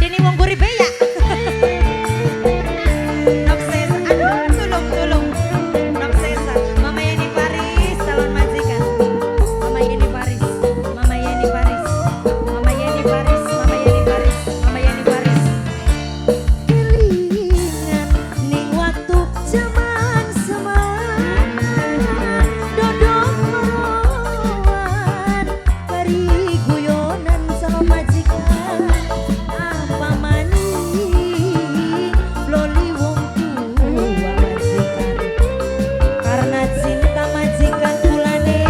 Mateni wong guri beya. Nok Sesa. Aduh, tolong tolong. Nok Sesa. Mama Yeni Paris, calon majikan. Mama Yeni Paris. Mama Yeni Paris. Mama Yeni Paris. Mama Yeni Paris. Mama Yeni Paris. Kelingan ning waktu zaman semana, dodok loroan bari guyonan sama majikan. Apa maning loli wong tua majikan, karena cinta majikan, kulane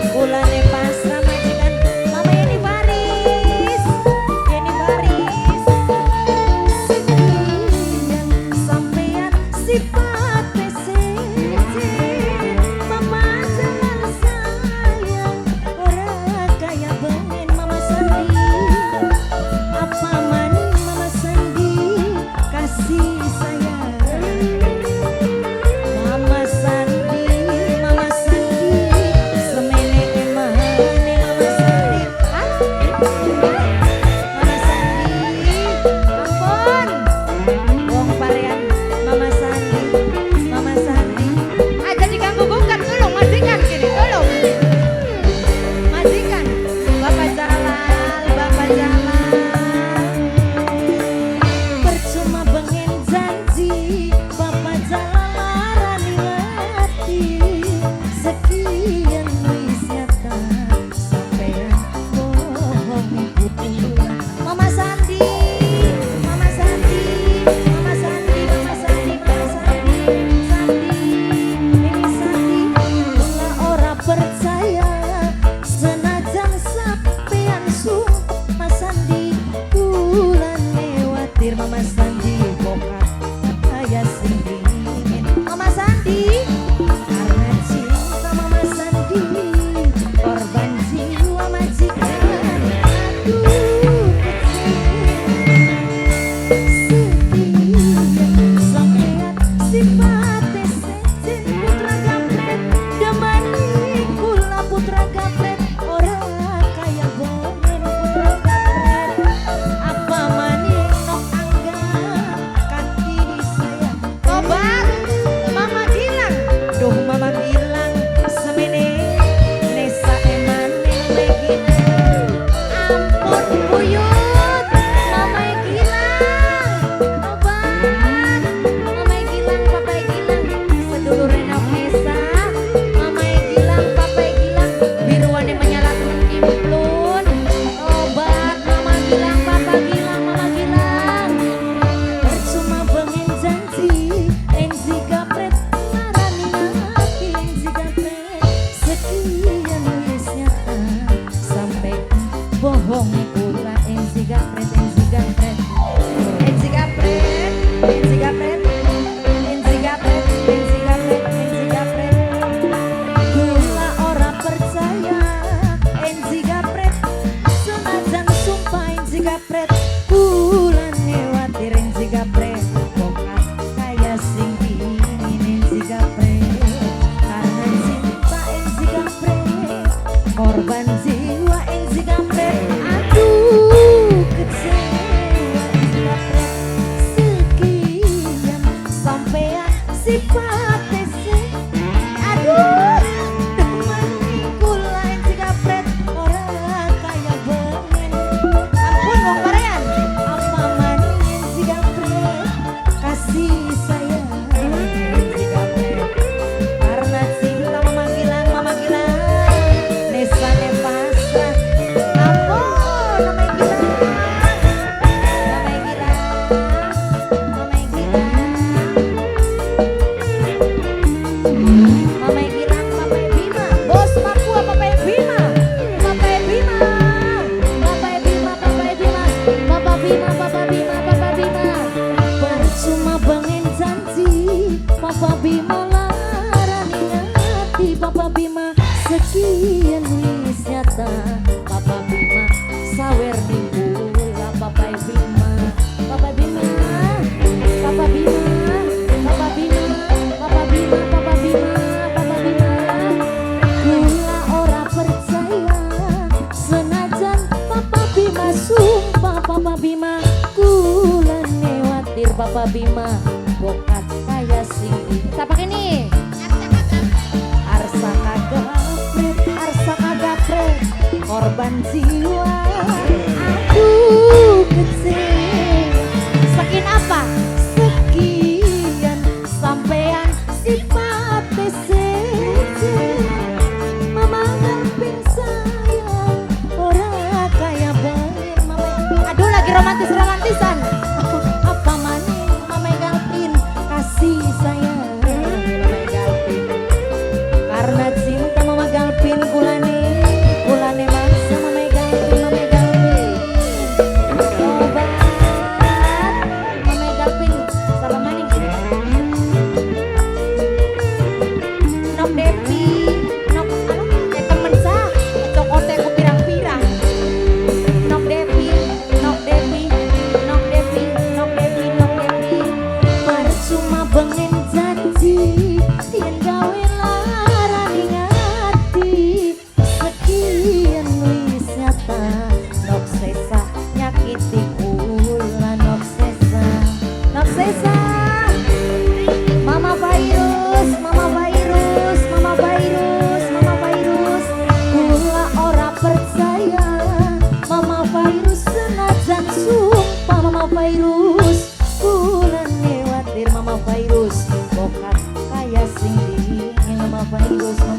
kulane pasrah majikan. Mama Yeni Paris, Yeni Paris. Sekian sampean sifat sejen, Mama jangan sayang, ora kaya bengen. Mama Sandi, apa maning Mama Sandi kasih sayang. Mama Sandi, Mama Sandi, semene emane Mama Sandi. Ah? Mama Sandi, ampun. Wong parean Mama Sandi, Mama Sandi. Aja diganggu gugat, tolong majikan gini, tolong. Majikan. Bapak Jalal, Bapak Jalal. Percuma bengen janji, Bapak Jalal larani hati. Sekian wis nyata, sampean bohong kula. Mama Sandi, Mama Sandi, Mama Sandi, Mama Sandi, Mama Sandi, Sandi, ini Sandi. Kula ora percaya, senajan sampean sumpah. Mama Sandi, kula watir. Mama Sandi bokat kaya sing dingin. Mama Sandi, karena cinta Mama Sandi, korban jiwa majikan. Aduh, kecewa. Sekian sampean sifate sejen, putra gampret demani kula. Putra gampret ora kaya bengen. Putra gampret, apa maning Nok Angga kaki sayang. Tobat, Mama Gilang. Duh, Mama Gilang, semene nesa emane Mama Gilang. Ampun buyut, Mama Gilang. Tobat, Mama Gilang, Papa Gilang, sedulur Nok Nesa. Mama Gilang, Papa Gilang, biruane menyala temen kimplun. Tobat, Mama Gilang, Papa Gilang, Mama Gilang. Percuma bengen janji, Enzi gapret marani mati. Enzi gapret, sekian wis nyata, sampai bohong kula. Enzi gapret, Enzi gapret, Enzi gapret, Enzi gapret, Enzi gapret, Enzi gapret, Enzi gapret. Kula ora percaya, Enzi gapret, senajan sumpah Enzi gapret. Kula watir, Enzi gapret bokat kaya sing dingin. Enzi gapret, karena cinta Enzi gapret, korban jiwa Enzi gapret. Aduh, kecewa Enzi gapret. Sekian sampean sifate aduh demani kula. Enzi gapret ora kaya bengen. Ampun wong parean. Apa maning Enzi gapret kasih sayang. Enzi gapret karena cinta Mama Gilang, Mama Gilang, nesane pasrah. Ampun, Mama Gilang. Mama Gilang. Mama Gilang. Mama Gilang, Papa Bima, Bos Papua, Papa Bima. Papa Bima. Papa Bima, Papa Bima. Papa Bima, Papa Bima, Papa Bima. Percuma bengen janji, Papa Bima larani ngati. Papa Bima, sekian wis nyata, Papa Bima sawer ning kula. Papa Bima, Papa Bima, Papa Bima, Papa Bima, Papa Bima, Papa Bima, Papa Bima. Kula ora percaya, senajan Papa Bima sumpah. Papa Bima Papa Bima, bokat kaya sing di. Siapa kini? Arsa kagapret, arsa kagapret, korban jiwa. Aduh, kecil. Sekin apa? Sekian sampean sifat sece. Mama Galvin sayang, ora kaya bae Mama. Aduh, lagi romantis-romantisan. Apa maning Mama Galvin kasih sayang Mama Galvin. Karena cinta Mama Galvin kulane, kulane mangsa Mama Galvin, Mama Galvin. Obat Mama Galvin, siapa maning? Nok Devi, Nok anu, temen sah, cokote ku pirang-pirang. Nok Devi, Nok Devi, Nok Devi, Nok Devi, Nok Devi. Percuma bengen janji yen gawe larani ati. Sekian wis nyata Nok Sesa nyakiti kula. Nok Sesa, Nok Sesa. Mama Virus, Mama Virus, Mama Virus, Mama Virus. Kula ora percaya Mama Virus senajan sumpah Mama Virus. Kula khawatir Mama Virus bokat kaya sing dingin Mama Virus.